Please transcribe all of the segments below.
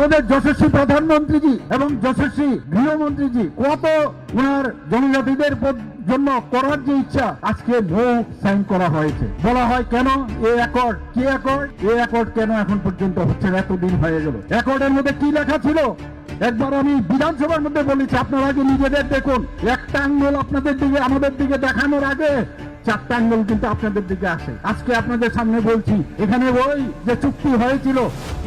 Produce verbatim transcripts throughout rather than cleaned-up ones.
আমাদের যশস্বী প্রধানমন্ত্রীজি এবং যশস্বী গৃহমন্ত্রীজি কত ওনার জনজাতিদের পর-, জন্য করার যে ইচ্ছা, আজকে নো সাইন করা হয়েছে। বলা হয়, "কেন এই অ্যাকর্ড? কি অ্যাকর্ড? এই অ্যাকর্ড কেন এখন পর্যন্ত হচ্ছে না? এতদিন হয়ে গেল।" অ্যাকর্ডের মধ্যে কি লেখা ছিল? একবার আমি বিধানসভার মধ্যে বলেছি, আপনারা আগে নিজেদের দেখুন, একটা আঙ্গুল আপনাদের দিকে, আমাদের দিকে দেখানোর আগে চারটা আঙ্গুল কিন্তু আপনাদের দিকে আসে। আজকে আপনাদের সামনে বলছি, এখানে ওই যে চুক্তি হয়েছিল,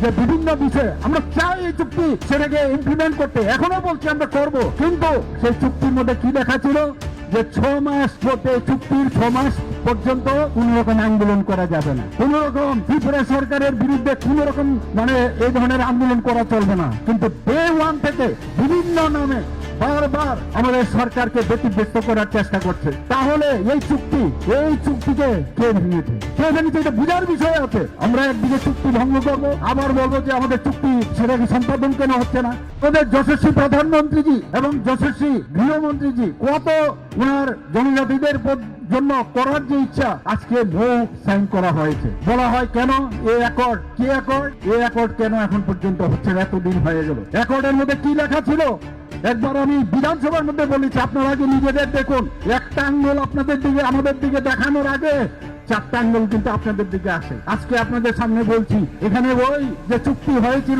যে বিভিন্ন বিষয়ে আমরা চাই এই চুক্তি সেটাকে ইমপ্লিমেন্ট করতে, এখনো বলছি আমরা করব, কিন্তু সেই চুক্তির মধ্যে কি লেখা ছিল যে ছ মাস পর্যন্ত, এই চুক্তির ছ মাস পর্যন্ত কোনো রকম আন্দোলন করা যাবে না, কোনো রকম ত্রিপুরা সরকারের বিরুদ্ধে কোনো রকম, মানে, এই ধরনের আন্দোলন করা চলবে না। কিন্তু ডে ওয়ান থেকে বিভিন্ন নামে বারবার আমাদের সরকারকে ব্যতিব্যস্ত করার চেষ্টা করছে। তাহলে এই চুক্তি, এই চুক্তিকে কে ভেঙেছে? কে ভেঙেছে, এটা বোঝার বিষয় আছে। আমরা একদিকে চুক্তি ভঙ্গ করব, আবার বলবো যে আমাদের চুক্তি সেটাকে সম্পাদন কেন হচ্ছে না? আমাদের যশস্বী প্রধানমন্ত্রীজি এবং যশস্বী গৃহমন্ত্রীজি কত ওনার জনজাতিদের পর-, জন্য করার যে ইচ্ছা, আজকে নো সাইন করা হয়েছে। বলা হয়, "কেন এই অ্যাকর্ড? কি অ্যাকর্ড? এই অ্যাকর্ড কেন এখন পর্যন্ত হচ্ছে না? এতদিন হয়ে গেল।" অ্যাকর্ডের মধ্যে কি লেখা ছিল? একবার আমি বিধানসভার মধ্যে বলেছি, আপনারা আগে নিজেদের দেখুন, একটা আঙ্গুল আপনাদের দিকে, আমাদের দিকে দেখানোর আগে চারটা আঙ্গুল কিন্তু আপনাদের দিকে আসে। আজকে আপনাদের সামনে বলছি, এখানে ওই যে চুক্তি হয়েছিল,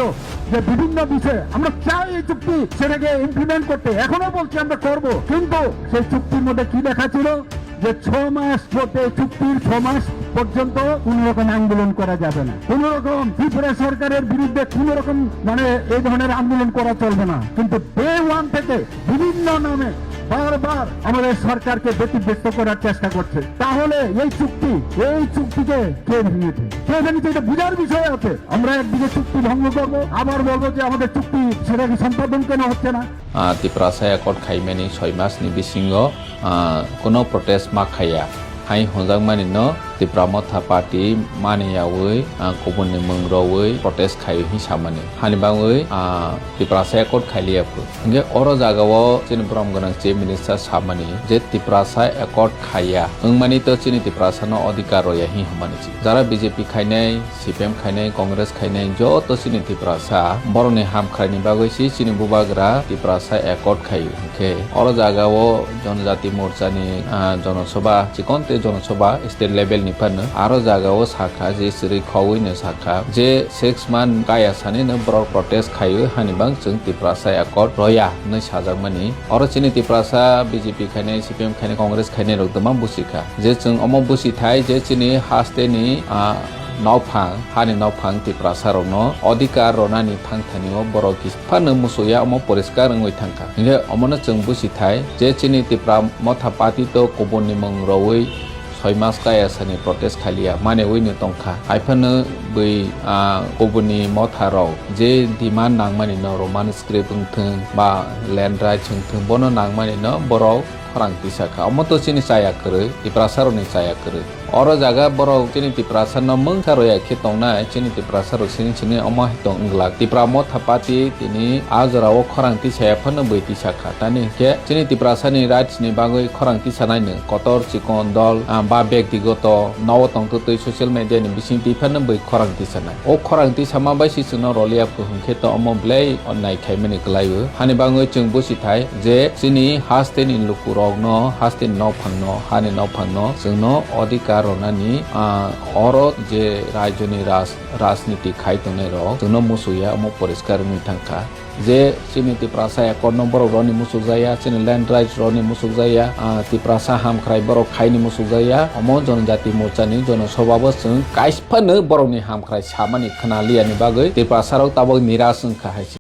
যে বিভিন্ন বিষয়ে আমরা চাই এই চুক্তি সেটাকে ইমপ্লিমেন্ট করতে, এখনো বলছি আমরা করব, কিন্তু সেই চুক্তির মধ্যে কি লেখা ছিল যে ছ মাস পর্যন্ত, এই চুক্তির ছ মাস পর্যন্ত কোনো রকম আন্দোলন করা যাবে না, কোনো রকম ত্রিপুরা সরকারের বিরুদ্ধে কোনো রকম, মানে, এই ধরনের আন্দোলন করা চলবে না। কিন্তু ডে ওয়ান থেকে বিভিন্ন নামে বারবার আমাদের সরকারকে ব্যতিব্যস্ত করার চেষ্টা করছে। তাহলে এই চুক্তি, এই চুক্তিকে কে ভেঙেছে? কে ভেঙেছে, এটা বোঝার বিষয় আছে। আমরা একদিকে চুক্তি ভঙ্গ করব, আবার বলবো যে আমাদের চুক্তি সেটাকে সম্পাদন কেন হচ্ছে না? Ah, Tiprasa Accord khaimani soi masni bisingo, ah, kuno protest ma khaiya. Hai hwnjakmani no Tipra Motha Party maniyawi, ah, kubunni mwng rowi protest khai hwnwi samani. Hani bagwi, ah, Tiprasa Accord khailiya phu. Hwnkhe oro jagao chini borom gwnang Chief Minister samani je Tiprasa Accord khaiya wngmani to chini Tiprasa no adhikar roya hwnwi hwnmani chi. Jara B J P khainai, C P M khainai, Congress khainai joto chini Tiprasa borokni hamkhraini bagwi si chini bubagra Tiprasa Accord khaio. Hwnkhe oro jagao Jonojati Morchani, ah, Jonosobha, chikon tei Jonosobha state level ni phano aro jagao sakha je chwrwi khogwi no sakha je six month kaya sani no borok protest khaio hani bang chwng Tiprasa Accord roya hwnwi sajakmani. Oro chini Tiprasa B J P khainai, C P M khainai, Congress khainai rok dwma busi kha. Je chwng omo busi thai je chini haste ni, ah, nokphang, hani nokphang Tiprasa rokno adhikar ronani thang thani o borok kis-, phano musuya omo poriskar wngwi thangkha. Hinkhe omono chwng busi thai je chini Tipra Motha Party to kubunni mung rowi soi mas kaya sani protest khaliya mane wino tongkha. Haiphano bui, ah, kubunni motha rok je demand nangmani no Roman script wngthwng ba land rights wngthwng bono nangmani no borok khorang tisa kha. Omo to chini chaya kwrwi, Tiprasa rokni chaya kwrwi. Oro jaga borok chini Tiprasa no mungsa roya khe tongnai, chini Tiprasa rok sini sini omo hai tong wng glak. Tipra Motha Party tini a jora o khorang tisaya phano bui tisa kha. Tani hinkhe chini Tiprasa ni rights ni bagwi khorang tisanai no kotor chikon dol, ah, ba bektigoto nogo tongtwtwi social media ni bising twi phano bui khorang tisanai. O khorang tisama bai si chwngno roliya phu hwnkhe to omo belai onnai khaimani kwlaio. Hani bagwi chwng busi thai je chini hasteni lukurokno, hasteni nokphangno, hani nokphangno chwngno adhikar ronani, ah, oro je rajyoni raj-, rajniti khai tongnai rok chwngno musuya omo poriskar wngwi thangkha. Je chini Tiprasa Accord no borok roni musukjaya, chini land rights roni musukjaya, ah, Tiprasa hamkhrai borok khaini musukjaya, omo Jonojati Morcha ni Jonosobha bo chwng kaisa phano borokni hamkhrai samani khwnaliya ni bagwi Tiprasa rok tabok niras wngkha hai se.